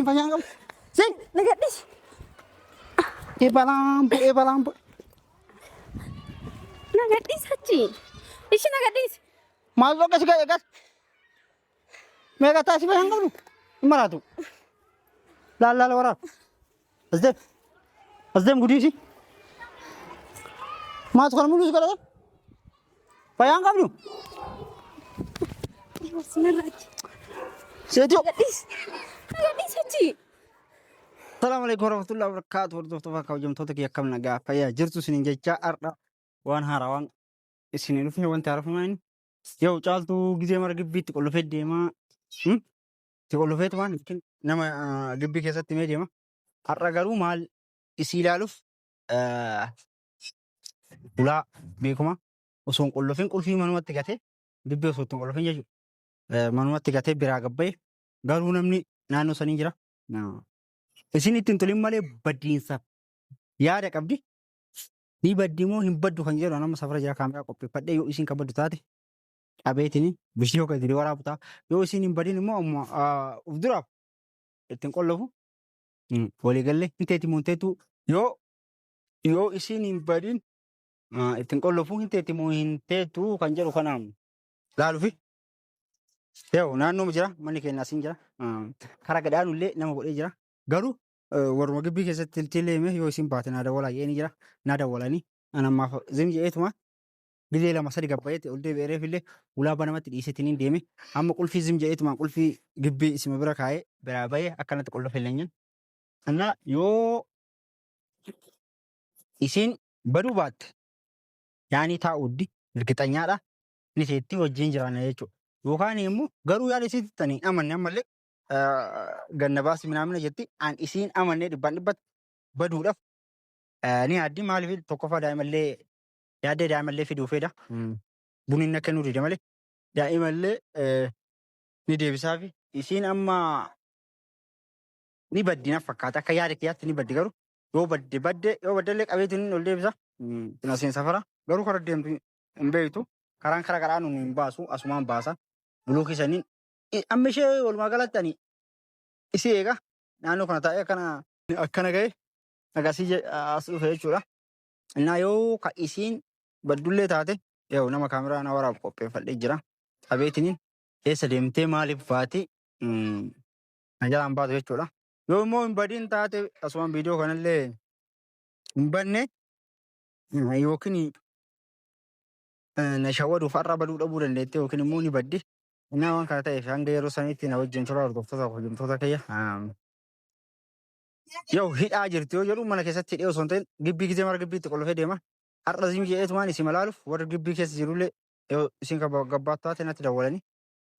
Namichi fayyaa hin qabu. Si. Na gadhiisi. Ebalaan bu'e ebalaan bu'e. Na gadhiisi achi. Ishi na gadhiisi. Maal dhoqqe si ga'e gas. Meeqa taasii fayyaa hin qabdu? Hin maraatu. Laal laal waraab. As deem. As deem gudiisi. Maas kana mul'uus godhata. Fayyaa hin qabdu. Seetiyoo. Gadhiisi. Gadhiisi achi. Assalamu alaikum warahmatullahi wabarakatuh. Hordoftoota kabajamtoota kiyya akkam nagaa fayyaa jirtu isiniin jechaa har'a waan haaraa waan isinii dhufne wanti haarofame inni yoo caaltuu gizee mara gibbiitti qollofee deemaa itti qollofeetu waan yookiin nama gibbii keessatti himee deema. Har'a garuu maal isii ilaaluuf ulaa beekuma osoo hin qollofin qulfii manumatti gatee gibbii osoo itti hin qollofin jechuudha. Manumatti gatee biraa gabbaye garuu namni naannoo sanii jira. Isin itti hin tolin malee baddiinsa yaada qabdi. Ni baddi moo hin baddu kan jedhu nama safara jira kaameraa qopheeffadhee yoo isin kan baddu taate qabeetiin viidiyoo kan itti waraabu ta'a. Yoo isin hin badin immoo amma uf duraaf ittiin qollofu waliigallee hin teeti moo hin teetu yoo yoo isin hin badin ittiin qollofu hin teeti moo hin teetu kan jedhu kana laalufi. Yoo naannoo jira manni keenya asiin jira karaa gadhaanu illee nama godhee jira garuu warruma gibbii keessatti illee hime yoo isin baate naa dawwalaa jedhee ni jira naa dawwalanii an ammaaf zim jedheetuma gizee lama sadi gabbayeetti ol deebi'ee reef illee ulaa banamatti dhiiseetiin hin deeme amma qulfii zim jedheetuma qulfii gibbii isima bira kaa'ee biraa bahee akkanatti qullofe illee hin Innaa yoo isiin baduu baatte yaanii taa'uuddi mirgixanyaadha ni teetti wajjin jiraanna jechuudha. Yookaan immoo garuu yaada isiitti ani hin amanne ammallee ganna baasi minaamina jetti an isiin amannee dhibbaan dhibbatti baduudhaaf ni yaaddi maaliif tokkoffaa daa'imallee yaaddee daa'imallee fiduu fedha. Bunni inni akka nu dide malee daa'imallee ni deebisaafi isiin amma ni baddi na fakkaata akka yaada kiyyaatti ni baddi garuu yoo badde badde yoo baddellee qabeetiin ol deebisa. Asiin safara garuu karaa deemtu hin beektu karaan karaa karaa nu hin baasu asumaan baasa buluukii saniin amma ishee walumaa galatti ani isii eega naannoo kana taa'ee akkana akkana ga'e agasii as dhufe jechuudha. Innaa yoo ka isiin baddullee taate yoo nama kaameraa na waraabu qopheeffadhee jira. Qabeetiniin eessa deemtee maaliif baati na jalaan baatu jechuudha. Yoo immoo hin badiin taate asumaan viidiyoo kanallee hin banne yookiin na shawwaduuf har'a baduu dhabuu dandeette yookiin immoo ni baddi. Innaa waan kana ta'eef hanga yeroo saniitti na wajjin tura hordoftoota hojjetoota kiyya. Yoo hidhaa jirti yoo jedhu mana keessatti hidhee osoo hin ta'in gibbii gizee mara gibbiitti qolofee deema. Har'a zim jedheetumaan isin malaaluuf warri gibbii keessa jirullee yoo isin gabbaattu taate natti dawwalanii.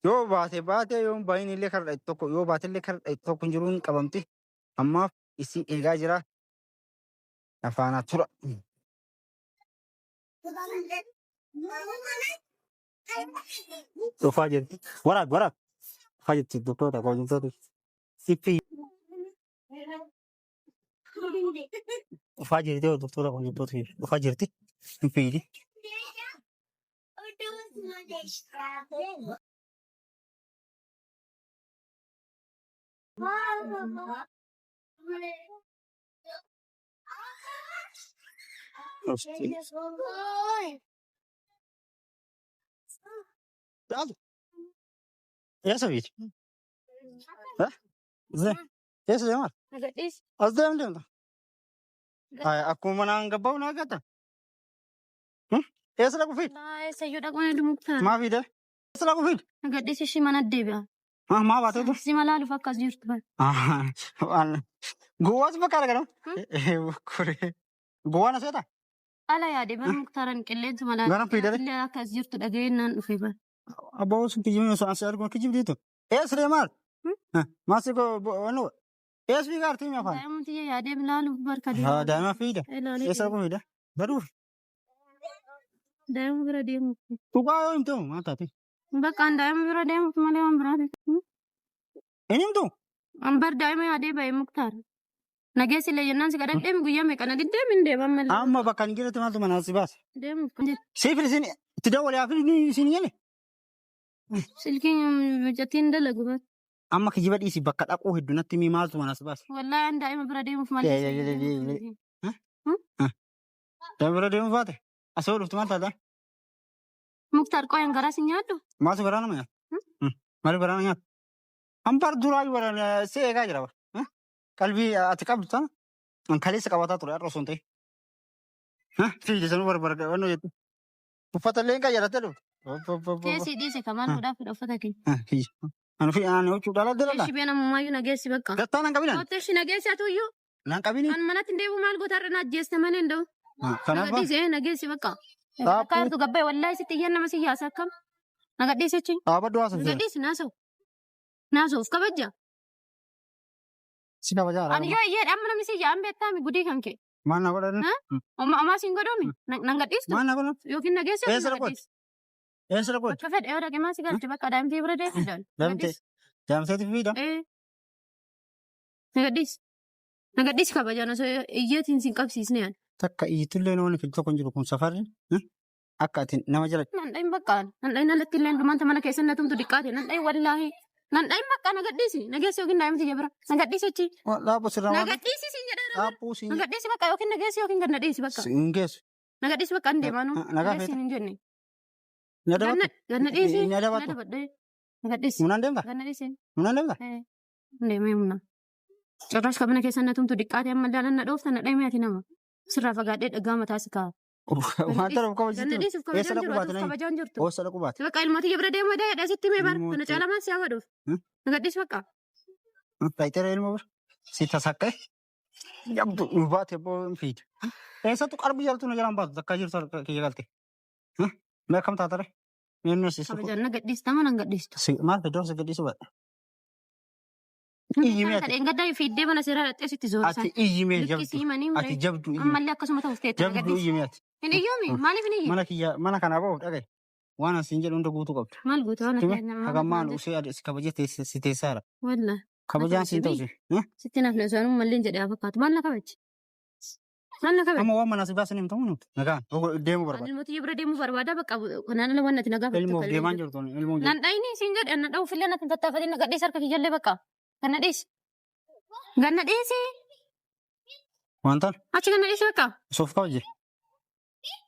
Yoo baate baate yoo hin bahin illee kara dhaqxu tokko yoo baate illee kara dhaqxu tokko hin jiruun qabamti. Ammaaf isin eegaa jira. Afaanaa tura. Dhufaa jirti. Waraab waraab. Dhufaa jirti doktoota kabajamtoota. Sippi. Dhufaa jirti doktoota kabajamtoota. Dhufaa jirti. Hin fiidi. Caaltu. Eessa fiiti? Eessa deemaa? Gadhiisi. As deem deemta. Akkuma manaan gabbaa'u naa gata. Eessa dhaqu fiid? Eessayyuu dhaquu ni muktaar. Maa fiide? Eessa dhaqu fiid? Gadhiisi ishii mana deebi'a. Maa baatee tu? Si malaaluuf akkas jirtu. Gowwaas bakka argama. Gowwaan aseeta? Ala yaade bar muktaaran qilleensa malaa. Gara fiidare? Illee akkas jirtu dhaga'een naan dhufe bar. Abbaa sun kijibni osoo asii arguun kijibdiitu. Eessa deemaa? Maasii koo eessa fiigaa artii afaan? Daa'imni tiyya yaadee ilaaluuf barka Haa daa'ima fiida. Ilaalee Eessa dhaqu fiida? Baduuf. Daa'ima bira deemuuf. Dhugaa yoo himtu maal taate? Bakka an daa'ima bira deemuuf malee waan biraati. Hin himtu? An bar daa'ima yaadee ba'e muktaar. Nageessi illee jennaan si kadhadheem guyyaa meeqa na diddeem hin deeman malee. Amma bakka hin jirretti maaltu manaa si baase? Deemuuf kan jedhu. Siif isin itti dawwale haa fidu isin jenne. Silkiin mucattiin dalagu bar. Amma kijiba dhiisi bakka dhaquu hedduu natti himi maaltu mana si baase? Wallaahi an daa'ima bira deemuuf malee. Daa'ima bira deemuuf baate? Asoo dhuftu maal taata? Muktaar qoyan garaa si nyaadhu. Maaltu garaa nama nyaata? Maaliif garaa nama nyaata? An bar duraa bara si eegaa jira bar. Qalbii ati qabdu tana an kaleessa qabataa ture har'a osoo hin ta'in. Fiigde sanuu bar bar wannoo jettu. Uffata illee hin qayyarattee dhufte. Keessi dhiise kamaan godhaa fedha uffata kee. Ani fi ani huccuu dhala dhala. Eshi bee namumaayyuu nageessi bakka. Gattaa nan qabina. Kottu eshi nageessi atuyyuu. Nan qabini. An manatti hin deebi'u maal goota har'a na ajjeeste malee hin da'u. Kanaaf Nagadhiise nageessi bakka. Dhaabbuu. Akka hartu gabbaye wallaahi sitti iyyan nama si yaasa akkam. Nagadhiise achi. Dhaabadhu haasofte. Nagadhiise naasa'u. Naasa'uuf kabajja. Si kabajaa Ani yoo iyyee amma namni si yaa'an beektaami gudii kan kee. Maal na godhan? Omaa siin godhoomi. Nan gadhiistu. Maal na godhan? Yookiin nageessi yookiin Eessa na dhaqooti? gadhiisu. Eessa dhaqooti? Bakka fedhe yoo dhaqe maa si galche bakka daa'imtii bira deemu jedhan. Daa'imtee. Daa'imteetu fiida. Nagadhiisi. Nagadhiisi kabajaan osoo iyyeetiin siin qabsiisne ani. Takka iyyitullee namni fidu tokko hin jiru kun safarri. Akka ati nama jala. Nan dhahin bakka nan dhahin alatti illee dhumaanta mana keessa na tumtu diqqaate nan dhahin wallaahi. Nan dhahin bakka nagadhiisi nageessi yookiin daa'imti jabira nagadhiisi achi. Dhaabbuu sirraa waan. Nagadhiisi siin jedheera. Dhaabbuu siin. Nagadhiisi bakka yookiin nageessi yookiin gad nadhiisi bakka. Hin geessu. Nagadhiisi bakka hin deemaanu. Nagaa Nageessi feeta. hin jenne. Ni adabattu. Ganna dhiisi. Ni adabattu. Na dabadhee. Nagadhiisi. Munaan deemta? Ganna dhiisi. Munaan deemta? Deemee humna. Carraas qabana keessa na tumtu diqqaate amma ilaalan na dhoofta na dhahime ati nama. Sirraa fagaadhee dhagaa mataa si kaa'a. Waan ta'eef Ganna kabajjitu. dhiisuuf Eessa kabajaan dhaquu jiru baate atuuf nani? kabajaan jirtu. Eessa dhaquu baate? Bakka ilmoota bira deemuu dha sitti mee bar. Kana Ilmoota. caalaa maal si hawadhuuf. Nagadhiis bakka. Taayitere ilmoo bira. Si tasaqqee. Jabdu nu baate boo hin fiide. Eessattu qarbii jaltuu na jalaan baatu takkaa jirtu harka kiyya galte. Mee akkam taatare? Mee inni si Kabajaan nagadhiista moo nan gadhiistu? Maal fedhoo si gadhiisu baadha? Iyyi mee ati. Kadheen gaddaa fiiddee mana seeraa dhaqxee sitti zoorsan. Ati iyyi mee Liqqii jabdu. si himanii Ati muree. jabdu iyyi. Ammallee akkasuma ta'uuf teetta Jabdu nagadhiisi. iyyi mee ati. Hin iyyoomi maaliif hin iyyi? Mana kiyya mana kanaa ba'uuf dhagaye. Waan asiin jedhu hunda guutuu qabdu. Maal guutuu waan Hime ati hagammaan usee adi si kabajee si teessaara. Walla. Kabajaan siin ta'u si. Sitti nafne osoo anuma malleen jedhee fakkaatu. Maal na kabaji? Maal na kabaji? Amma waan manaa si baasan himtamu nuti. Nagaan deemuu Ani barbaada. ilmoota bira deemuu barbaada bakka kanaan ala waan ati na gaafattu Ilmoof kan deemaan jiru. jirtu ilmoo Nan dhayini siin jedhe na dha'uuf illee natti hin tattaafatin na gadhiisi harka kiyyallee bakka. Ganna dhiisi. Ganna dhiisi. Waan ta'an Achi ganna dhiisi bakka. osoof kabaje.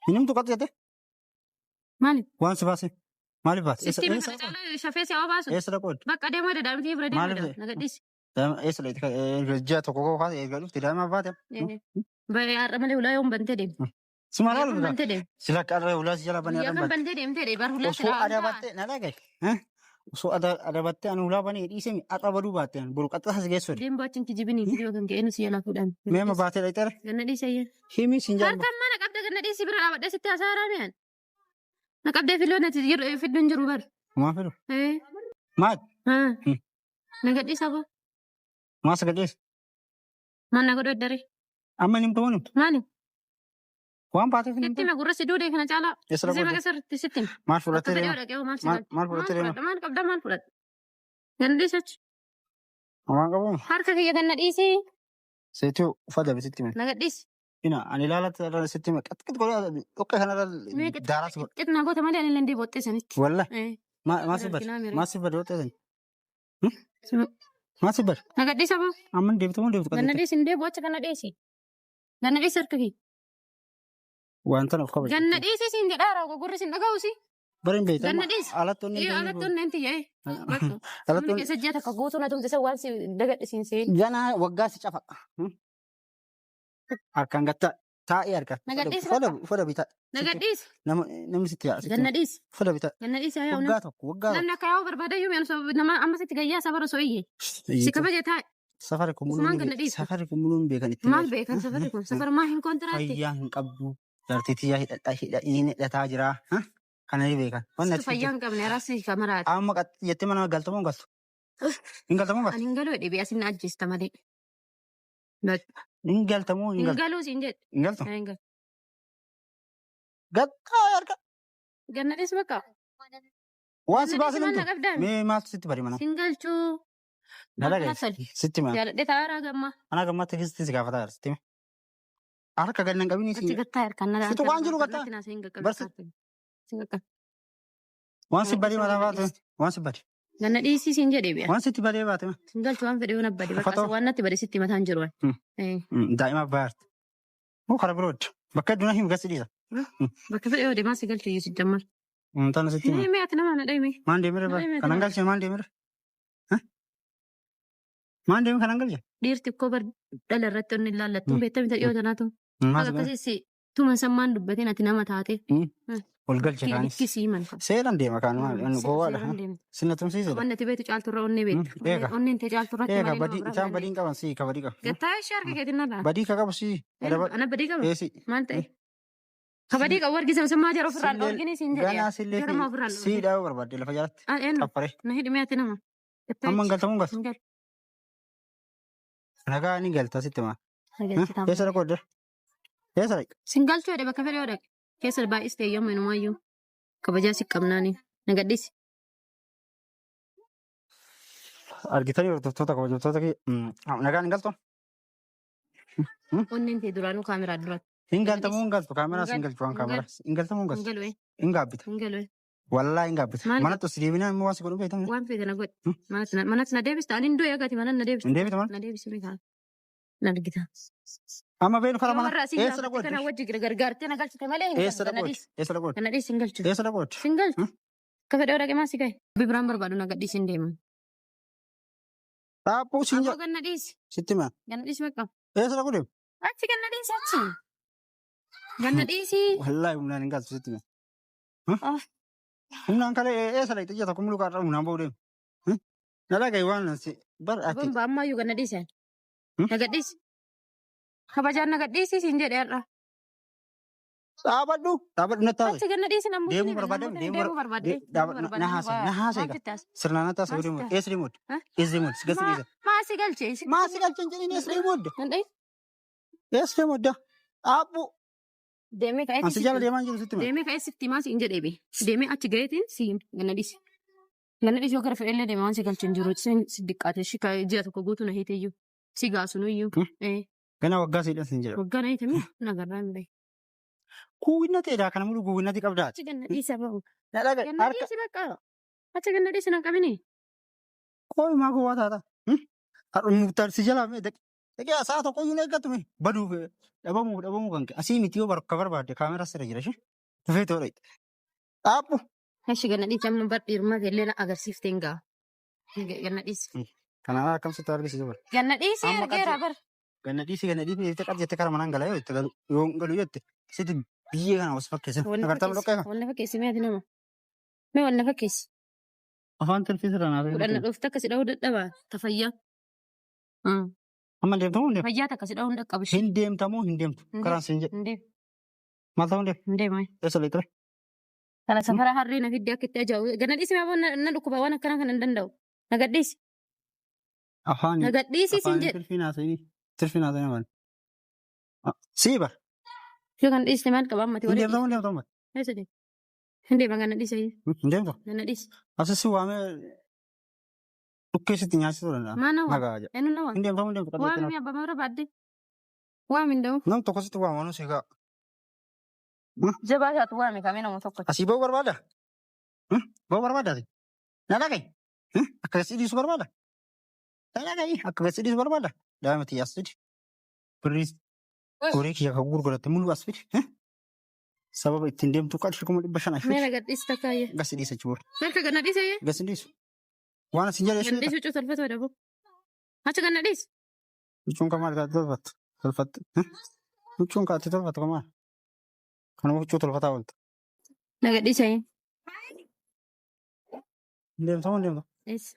Hin himtu qaxxi jette Maali? waan si baase maaliif baate? Sitti mana caalaa shafee si haa baasu. Eessa dhaquu? Bakka deemaa daa'imti bira deemuu Maaliif dha. Na gadhiisi. Eessa dhaqee ji'a tokko qofa erga dhufte daa'ima baate. Bare har'a malee ulaa yoom bantee deemte? Si maal Guyyaa kam haala bantee deemte? si lakka irra ulaa si jala banee Guyyaa arran kam baate. bantee deemtee dha? Bar hulaa Osoo silaa adabattee na dhagaye. Osoo adabattee ani ulaa banee dhiisee har'a baduu baatte boru qaxxaa si geessu. Deemuu achi hin kijibinii fi kan ka'e nu si jalaa fuudhan. Mee amma baatee dhaqxeere? Ganna dhiisi ayyee. Himi siin jaallu. Harkaan mana qabda ganna dhiisi bira dhaabadhee sitti haasa'aa mi'aan. Na qabdee filoo nati fiddu hin jiru bar. Maa fidu? Maal? Na gadhiisa boo. Maa si gadhiisa? Maal na godhu eddare? Amma hin himtu moo hin himtu? Maali? Waan baateef hin Sitti himtu? hime gurra si duudee kana caalaa. Eessa Isee dhaquu? maqa sirriitti sitti hime. Maal Bakka fudhattee fedhee deema? dhaqee maal si Maal galcha? maal Maal fudhattee deema? fudhadha? Maal qabda? Maal fudhadha? Ganna dhiisi achi. Waan qabu? Harka kiyya ganna dhiisi. Seetuu uffata sitti hime. Na gadhiisi. Ina ani ilaalatti irra sitti hime. Qaxqix godhee dhoqqee kanarra Mee daaraa si godhe. Qixxinaa goota malee ani illee deebottee sanitti. Walla. Maa si bade? Harkinaa miira. Maa si bade yoo ta'e? Maa si bade? Na gadhiisa boo. Amma hin deebite moo hin deebitu Ganna qaxxite? dhiisi hin deebu achi ganna dhiisi. Ganna dhiisi harka kiyya. Waan tana of kabaje. Ganna dhiisi siin jedhaa raawwa gurri siin dhaga'usi. Bari hin beektu. Ganna dhiisi. Alatti onni Iyo alatti onneen tiyya ee. Bakka. Alatti Namni onni. keessa ji'a takka guutuu na tumte isa waan si dagadhisiin seen. Ganaa waggaa si cafaqa. Harkaan gattaa taa'ee harkaan. Na gadhiisi Uffata bakka. uffata bitaa. Na gadhiisi. Nama namni sitti yaa. Ganna dhiisi. Uffata bitaa. Ganna dhiisi haa yaa'u Waggaa tokko waggaa namni. Namni akka yaa'u barbaada iyyuu mi'aan osoo nama amma sitti gayyaa isa bara osoo iyye. Si kabaje taa'e. Safari kun Ufumaan ganna dhiisi. Safari kun muluun beekan itti. Maal beekan safarri kun? Safar maa hin kontiraatti? Fayyaa hin qabdu. Jaartii tiyyaa hidhataa jira. Kana ni beekan. Wanni ati Fayyaa hin qabne arasi kamaraati. Amma qaxxi jettee mana galtamoo hin galtu? Hin galtamoo hin galtu? Ani hin galuu dhibee asin na ajjeesta malee. Hin galtamoo hin Hin galtu? galuu siin jedhe. Hin galtu? Hin galu. Gattaa harka. Ganna dhiisi bakka. Waan si Ganna dhiisi baasan maal na himtu? qabdaa? Mee maaltu sitti bari mana? Sin galchuu. Na Maal dhagaye. toli? Sitti mana. Jaaladhee taa'aa gamma. Ana gammatti keessatti si gaafataa jira. Sitti hime. Harka gad nan qabini Achi si. gattaa harkaan na Situ waan jiru gattaa. Barsi. Waan si bari mataa baatu. Waan si bari. Ganna dhiisii siin jedhee bi'a. Waan sitti badee baate ma? Sin galchu waan fedhe yoo na bade bakka Uffata- waan natti bade sitti mataan jiru. Hmm. Daa'ima abbaa yaarte. Moo karaa biroo bakka addunyaa hin gasi dhiisa. Bakka fedhe yoo deemaa si galchu iyyuu si jammar. Tana sitti hima. Mee ati nama na dhayime. Maan deemire Na dhayime kanan galche maan deemire? Maan deeme kanan galche? Dhiirti koo bar dhala irratti onni ilaallattu beektaa miti dhiyoo tanaatu. Maas Akka akkasii si tuman sammaan dubbateen ati nama taate. ol galche kaanis. Likkisii man. Seeraan deema kaan maal gowwaadha. Sinna tumsiise. Wanni ati beektu caalturra onnee beektu. Beeka. Onneen tee caalturratti Eega malee nama badii biraa isaan hin badii hin qaban sii ka badii qabu. Gattaa ishee harka keetiin na laata. Badii ka qabu sii. Ana badii qaba. Eesi. Maal ta'e? Kabadii qabu argisa sammaa jara ofirraan Sillee- dhoorgini siin jedhe. Ganaa sillee Jaruma ofirraan sii dhoorgini. dhaabuu barbaadde lafa jalatti. Eenyu? Xaffaree. Na hidhi mi'aati nama. Gattaa Amma hin ichi. galtamu hin galtu. Hin galu. Nagaa ni galta sitti maa. Nagalchi ta'a. Eessa dhaqu adda? Eessa dhaqe? Sin galchuu jedhe bakka fedhe yoo dhaqe. Keessa baay'is ta'e yommuu inumaayyuu. Kabajaa si qabnaani. Na gadhiisi. Argitanii hordoftoota kabajamtoota kee nagaan hin galtu? Onneen tee duraanuu kaameraa duratti. Hin galtamu hin galtu kaameraas hin Hin galchu waan galu. kaameraas hin galtamu hin Hin galtu. galu eh. Hin gaabbita. Hin galu eh. Wallaahi hin gaabbita. Maal Manatti os deebinaa immoo waan si godhu beektamu. Waan feete na godhi. Manatti na deebista. Ani hin du'e agati manatti na deebista. Hin deebita mana? Na deebisi beekaa. Na argita. Amma beenu karaa Yoo mana. warra asii Eessa dhaqu gaafatte adda? kana wajji gargaartee na galchite malee hin Eessa galu. dhaqu Na adda? dhiisi. Eessa dhaqu adda? Kana dhiisi hin galchu. Eessa dhaqu adda? Sin galchu. Akka fedhe yoo dhaqe maa si gahe? Dubbii biraan barbaadu na gadhiisi hin deemu. Dhaabbuu siin Aboo jedha. ganna dhiisi. Sitti hima. Ganna dhiisi bakka. Eessa dhaqu deemu? Achi ganna dhiisi achi. Ganna dhiisi. Wallaahi humnaan hin galtu sitti hima. Ah. Humnaan kalee eessa dhaqxe ija tokko muluu qaarraa humnaan ba'uu deemu. Na dhagahi waan si bar ati. Aboon ammayyuu ganna dhiisi. Hmm? Na gadhiisi. Kabajaan na gadhiisi siin jedhe har'a. Dhaabadhu. Dhaabadhu natti haasa'e. Achi ganna dhiisi nan Deemuu buusine. barbaadde Deemuu deemuu barbaadde. de- na haasa'e na haasa'e gaa. Sirnaan natti haasa'e Maal deemuu sitti eessa deemuu Ha? eessa deemuu si gasi dhiisa. Maa si galche? Maa si galche hin jedhin eessa deemuu adda? Nan dhahi. Eessa deemuu adda? Dhaabbu. Deemee ka'ee Ansi jala deemaa hin jiru sitti hima. Deemee ka'ee sitti himaa siin jedhee bee. Deemee achi gaheetiin si ganna dhiisi. Ganna dhiisi yoo gara fedhellee deeme waan si galche hin jiru. Si diqqaate shi ji'a tokko guutuu na hiite iyyuu. Si gaasunu iyyuu. Hmm? Eh, Ganaa waggaa siidhan siin jedha. Waggaa na hiite mi? Nagarraa hin bahe. Kuuwwinna ta'edha kana mulu kuuwwinnati qabdaati. Achi ganna dhiisi aboo. Na dhagahi Ganna harka dhiisi bakka. Achi ganna dhiisi na qabini. kooyi maa gowwaa taata. Har'ummuuttaan si jalaa mee dhaqi. Dhaqee sa'a tokko iyyuu hin eeggattu mee baduuf dhabamuu dhabamuu kan ka'e. Asii miti yoo bakka barbaadde kaameraa sirra jira ishee. Dhufee too dhaqxe. Dhaabbu. Achi ganna dhiisi amma bar dhiirummaa illee na agarsiiftee hin ga'a. Ganna dhiisi. Kanaaf akkam sitti argisiisu bara. Ganna dhiisi Amma argeera qabdi. bar. Ganna dhiisi ganna dhiisi jettee qabdi jettee karaa manaan galaa yoo jette galu yoo hin galu jette sitti biyyee kana os fakkeessan. Wanni Agartaa fakkeessi. dhoqqee kana. Wanni fakkeessi mee ati nama. Mee wanni fakkeessi. Afaan tirfii sirra naaf hin Kudhan na kennu. dhoofte akkasi dhahuu dadhabaa. Ta fayyaa. Amma deemtamoo hin deemtu? Fayyaa takka si dhahuu hin dhaqqabu ishee. Hin deemtamoo hin deemtu? Hin Karaan siin jedhe. Hin deemu. Maal ta'uu hin deemtu? Hin deemu. Eessa leetire? Kana safara harree na fidde akka itti ajaa'u. Ganna dhiisi maa na dhukkuba waan akkana kana hin danda'u. Na gadhiisi. Afaan Na gadhiisi siin afaan jedhe. tirfii naasanii tirfii naasanii afaan. Sii bar. Yoo kana dhiiste maal qaba ammati Hin warri deemtamoo hin deemtu amma? dhiise. Eessa deema? Hin deema ganna dhiise. Hin deemtu? Ganna dhiisi. Asis waamee dhukkee sitti nyaachisuu danda'a. Maa na waama? Nagaa jedha. Eenyu na waama? Hin deemtamoo hin deemtu? Qabdi Waami abbaa mara baadde. Waami hin da'u. Nam tokko sitti waamanu si gaa. Jabaa isaatu waami kamee nama tokko. Asii ba'uu barbaada? Ba'uu barbaada ati? Na dhaga'i. Akka gasi dhiisu barbaada? Na dhaga'i. Akka gasi dhiisu barbaada? Daa'ima tiyya as fidi. Birrii horii kiyya kan gurguratte mulu as fidi. Sababa ittiin deemtu qarshii 500,000 as Mee fidi. na gadhiisi takka ayyee. Gasi dhiisa achi booda. Harka ganna dhiise ayyee. Gasi dhiisu. Waan asin jedhe Ganna ishee dhiisi huccuu tolfatoo dhabu. Achi ganna dhiisi. huccuun kan maal kaatti tolfattu? Tolfattu. Huccuun kaatti tolfattu kan maal? Kanuma huccuu tolfataa ooltu. Na gadhiisi ayyee. Hin deemtamoo hin deemtu? Eessa?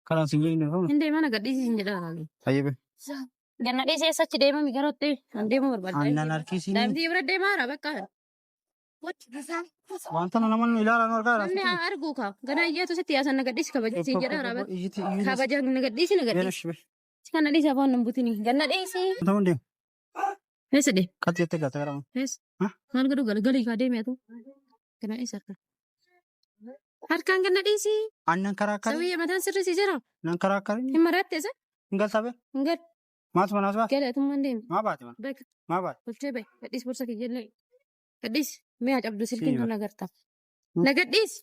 Karaan siin jedhe hin deemtamoo? Hin deema na gadhiisi siin jedha laala. Fayyee Ganna dhiisi eessa achi deemami gara ottee an deemuu barbaadda. Aannan harkisiin. Daa'imti bira deemaa jira bakka. Wanta namoonni ilaalan argaa Namni haa arguu kaa. Ganaa iyyaatu sitti yaasan na gadhiisi kabaja siin jedha jira bakka. Kabaja na gadhiisi na gadhiisi. Si kana dhiisi afaan nan butini. Ganna dhiisi. Eessa deema? Eessa? Hah? Maal godhu galgalii kaa deemi atu. Ganna dhiisi harkaan. Harkaan ganna dhiisi. Aannan karaa akkarii. Sawiyya mataan sirrii si jira. Nan karaa akkarii. Hin maraatte isa? Hin galtaa Hin gal. Maaltu mana as baate? Gala atummaan deemi. Maa baate mana? Bakka Maa baate? tolchee bahe. Gadhiisi borsa kiyya illee. Gadhiisi. Mi'a cabdu silkiin Siiba. tun agarta. Hmm. Na gadhiisi.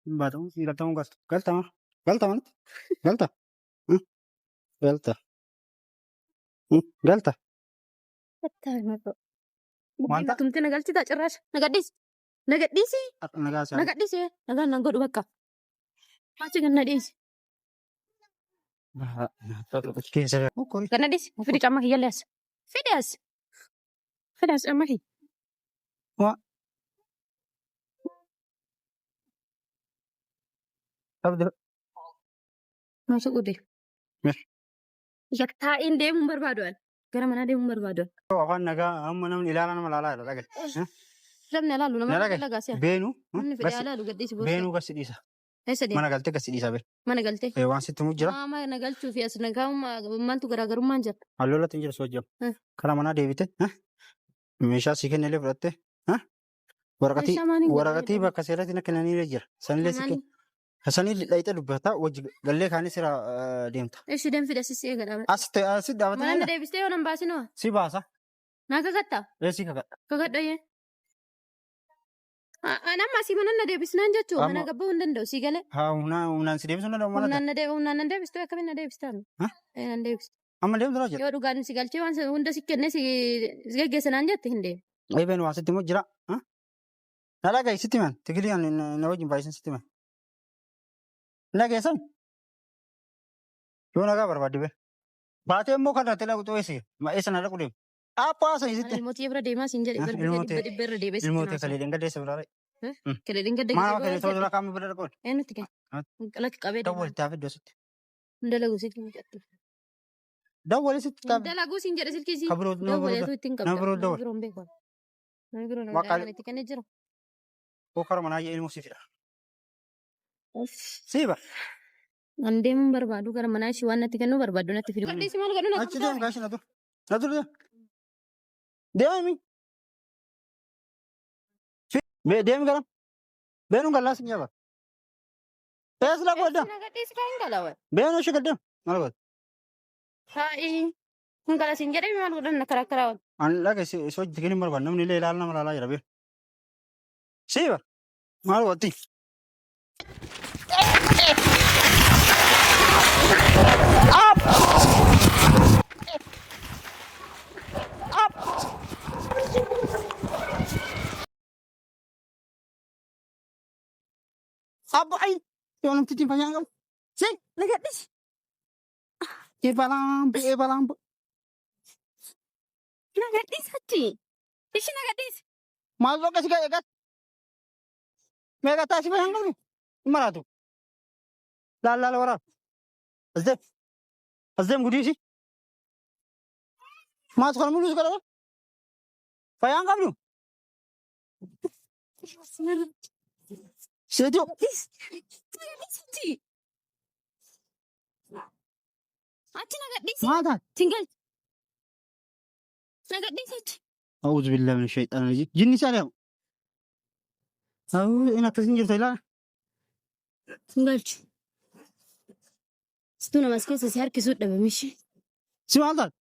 Hin baatamu hin galtamu galta. Galtama. Galta manatti. Galta. Galta. Galta. Wanta? Tumte na galchita cirraasha. Na gadhiisi. Na gadhiisi. Nagaa si Na gadhiisi. Nagaan nan godhu bakka. Achi ganna dhiisi. Keessa. Ganna dhiisi. Fidi caammaa kiyya illee as. Fidi as. Fidi as caammaa kiyya. Waa. Abdi. Maasuu gude. Mesh. Taa'een deemuun barbaadu ani. Gara manaa deemuun barbaadu ani. Afaan nagaa amma namni ilaalaa nama ilaalaa jira dhagaye. Namni alaalu nama Na dhagaye. dalagaa si'a. Beenuu. Namni fedhe alaalu gadhiisi boorsaa. Beenuu gasi dhiisa. Eessa deema? Mana galtee gasi dhiisa bee. Mana galtee. Waan sitti himu jira. Maama na galchuu fi as nagaa maaltu garaagarummaan jira? Halluu irratti hin jiru si wajjin. Karaa manaa deebite. Meeshaa sii kennellee fudhatte. Waraqatii Meeshaa maaliin godhanii waraqatii qabu? bakka seeratti na kennanii jira. Sanillee si Maaliin? kenna. Sanii dhayxee dubbataa wajji gallee kaanii sira deemta. Eshi deem fide asii si eega dhaabadha. As ta'e asi Mana dhaabatanii na deebistee yoo nan baasinoo? si baasa. Naa kakattaa? Ee si kakadha. Kakadha yee. An amma asii mana na deebisnaan jechuun Amma- mana gabbahuu hin danda'u sii galee. Haa humnaan humnaan si deebisuu hin danda'u mana Humnaan na deeb humnaan nan deebistu akkamiin na deebistaa? Ha? Ee nan deebistu. Amma deemtu jira. Yoo dhugaan si galchee waan hunda si kennee si si geggeessa naan jette hin deemu. Eebeen waa sitti immoo jira. Na dhaga'i sitti himan. Tigilii ani na wajjin baay'isan sitti himan. Na geessan. Yoo nagaa barbaadde bee. Baatee immoo kan irratti dhaqu eessa jira? Eessa na dhaqu deemu? Dhaabbaa haasa'e Ani sitti. ilmootii bira deemaa siin jedhe Ah, bar ilmoo dhibba ta'e- dhibba irra deebee sitti Ilmoo ta'e naasa'e. kalee dhangaddeessa biraa. Kalee dhangadda Maal gisee kalee boo ta'uu dura qaama bira dhaqu. Eenyutti kenna? Ah. Lakki qabee deemaa. Dawwali taafii iddoo sitti. Hin dalagu silkii mucattii. Dawwali sitti Hin taafii. dalaguu siin jedhe silkii sii. Ka biroo nama biroo Dawwaleetu ittiin qabda. nama biroo Nama dawwali. biroo hin beeku. Namni biroo nama Maqaa- daa'imman itti kennee jira. Koo kara manaa ilmoo si fida. Siiba. An deemuun barbaadu gara manaa ishii waan natti kennuu barbaadu natti fidu. Gadhiisi maal godhu na Achi deemu gaashi na dur. Na dur deemu. Deemi. Be deemi gara. Beenuun gallaas hin jaba. Ees la godha. Na gadhiisi kaa hin galawa. Beenuu ishee gaddeemu. Maal godha? Haa'i. Hin gala siin jedhee maal godhan na karaa karaa. Ani dhaga si hojii kennin barbaadu namni illee ilaala nama ilaalaa jira beeku. Siiba. Maal godhati? Up! Up! Abbo ay! Yoo namtichi hin fayyaan qabu. Si! Na gadhiisi. Ebalaan bu'ee balaan bu'e. Na gadhiisi achi. Ishi na gadhiisi. Maal bakka si gad meeqa taasii fayyaan qabdu? Hin maraatu. Laal laal waraab. As deem. As deem gudiisi. Maatu kana mul'isu kadhata. Fayyaan qabdu. Seetiyoo. Achi. Achi na gadhiisi. Maal taate? Singal. Na gadhiisi achi. أعوذ بالله من الشيطان الرجيم jinni isaa deemu. Inni akkasiin jirtu ilaala. Singalchu. Situu namas keessa si harkisuu dhabe mishi. Si maal taate?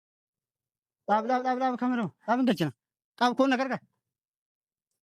Dhaab dhaab dhaab dhaab kamerama dhaab hin galchina. Qaab koon na gargaar.